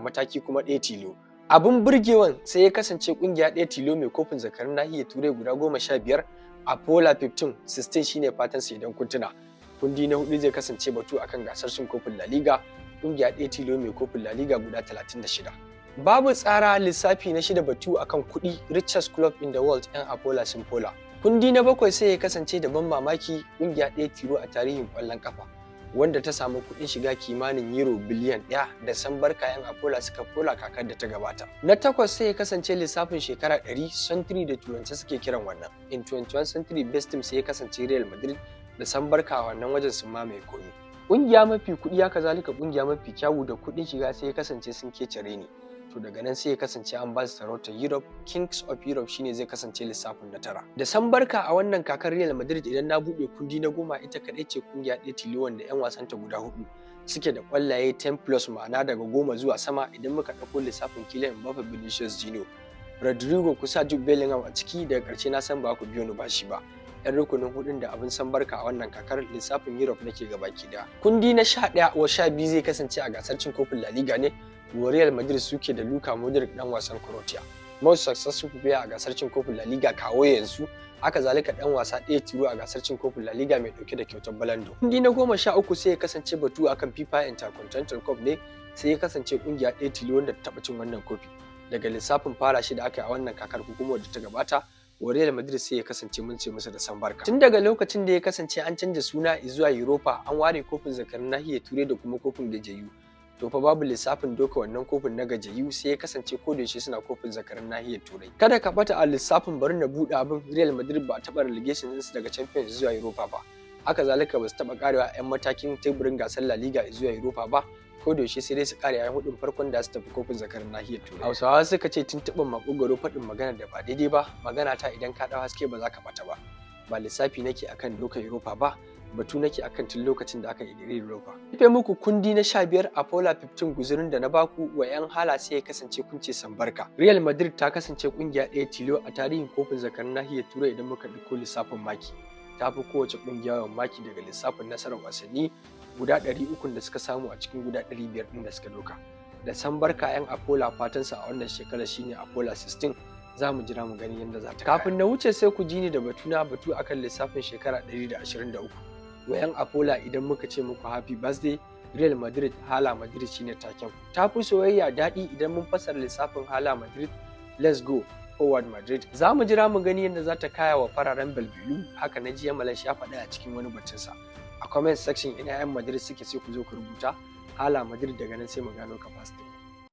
mataki kuma ɗaya tilo. Abin burgewan sai ya kasance kungiya ɗaya tilo mai kofin zakarun nahiyar Turai guda 15, Apola 15 16 shine fatan su idan kun tuna. Kundi na hudu zai kasance batu akan gasar cin kofin La Liga, kungiya ɗaya tilo mai kofin La Liga guda 36. Babu tsara lissafi na shida, batu akan kuɗi, richest club in the world, 'yan Apola sun fola. Kundi na bakwai sai ya kasance da ban mamaki, kungiya ɗaya tilo a tarihin ƙwallon kafa wanda ta samu kuɗin shiga kimanin euro biliyan 1, da san barka 'yan Apola suka fola kakar da ta gabata. Na takwas sai ya kasance lissafin shekara 100, century da Turanci suke kiran wannan. In 21 century best team sai ya kasance Real Madrid, da san barka wannan wajen sun mamaye komi. Ƙungiya mafi kuɗi, haka zalika ƙungiya mafi kyawu da kuɗin shiga, sai ya kasance sun kece reni. To daga nan sai ya kasance an ba su sarautar Europe, Kings of Europe shine zai kasance lissafin na tara. Da san barka a wannan kakar Real Madrid, idan na buɗe kundi na 10, ita kaɗai ce kungiya ɗaya tilo wanda 'yan wasanta guda hudu suke da ƙwallaye 10 plus, ma'ana daga 10 zuwa sama. Idan muka ɗauko lissafin Kylian Mbappe, Vinicius Junior, Rodrigo, kusa Jude Bellingham a ciki. Daga ƙarshe na san ba ku biyo ni bashi ba. 'Yan rukunin hudun da abin san barka a wannan kakar lissafin Europe nake gabaki daya. Kundi na 11 wa 12 zai kasance a gasar cin kofin La Liga ne, wa Real Madrid suke da Luka Modric, dan wasan Croatia, most successful player a gasar cin kofin La Liga kawo yanzu, haka zalika dan wasa ɗaya tilo a gasar cin kofin La Liga mai dauke da kyautar Ballon d'Or. Kundi na 13 sai ya kasance batu akan FIFA Intercontinental Cup ne, sai ya kasance kungiya ɗaya tilo wanda ta taɓa cin wannan kofi daga lissafin fara shi da aka yi a wannan kakar ko kuma wadda ta gabata, wa Real Madrid sai ya kasance mun ce musu da san barka. Tun daga lokacin da ya kasance an canza suna zuwa Europa, an ware kofin zakarun nahiyar Turai da kuma kofin gajayu. To fa babu lissafin doka wannan kofin na gajayu, sai ya kasance ko da yaushe suna kofin zakarun nahiyar Turai. Kada ka bata a lissafin, bari na buɗe abin. Real Madrid ba a taɓa relegation ɗinsu daga Champions zuwa Europa ba. Haka zalika ba su taɓa karewa 'yan matakin teburin gasar La Liga zuwa Europa ba. Ko da yaushe sai dai su kare yayin hudun farkon da su tafi kofin zakarin nahiyar Turai. Hausawa suka ce tuntuɓin makogwaro faɗin magana da ba daidai ba. Magana ta, idan ka ɗau haske ba za ka ɓata ba. Ba lissafi nake akan dokar Europa ba, batu nake akan tun lokacin da aka ƙirƙiri Europa. Rufe muku kundi na 15, Apola 15, guzurin da na baku wa 'yan hala sai ya kasance kun ce sambarka. Real Madrid ta kasance kungiya ɗaya tilo a tarihin kofin zakarin nahiyar Turai idan muka ɗauko lissafin maki. Ta fi kowace kungiya yawan maki daga lissafin nasarar wasanni guda 300 da suka samu a cikin guda 500 ɗin da suka doka. Da san barka 'yan Apola, fatansa a wannan shekarar shine Apola 16. Za mu jira mu gani yadda za ta. Kafin na wuce sai ku ji ni da batuna, batu akan lissafin shekara 123. Wa 'yan Apola, idan muka ce muku happy birthday Real Madrid, Hala Madrid shine taken. Ta fi soyayya daɗi idan mun fassara lissafin Hala Madrid, let's go forward Madrid. Za mu jira mu gani yadda za ta kaya wa fararen balbilu, haka na jiya Malash ya faɗa a cikin wani batunsa. A comment section ina 'yan Madrid suke, sai ku zo ku rubuta Hala Madrid, daga nan sai mu gano capacity.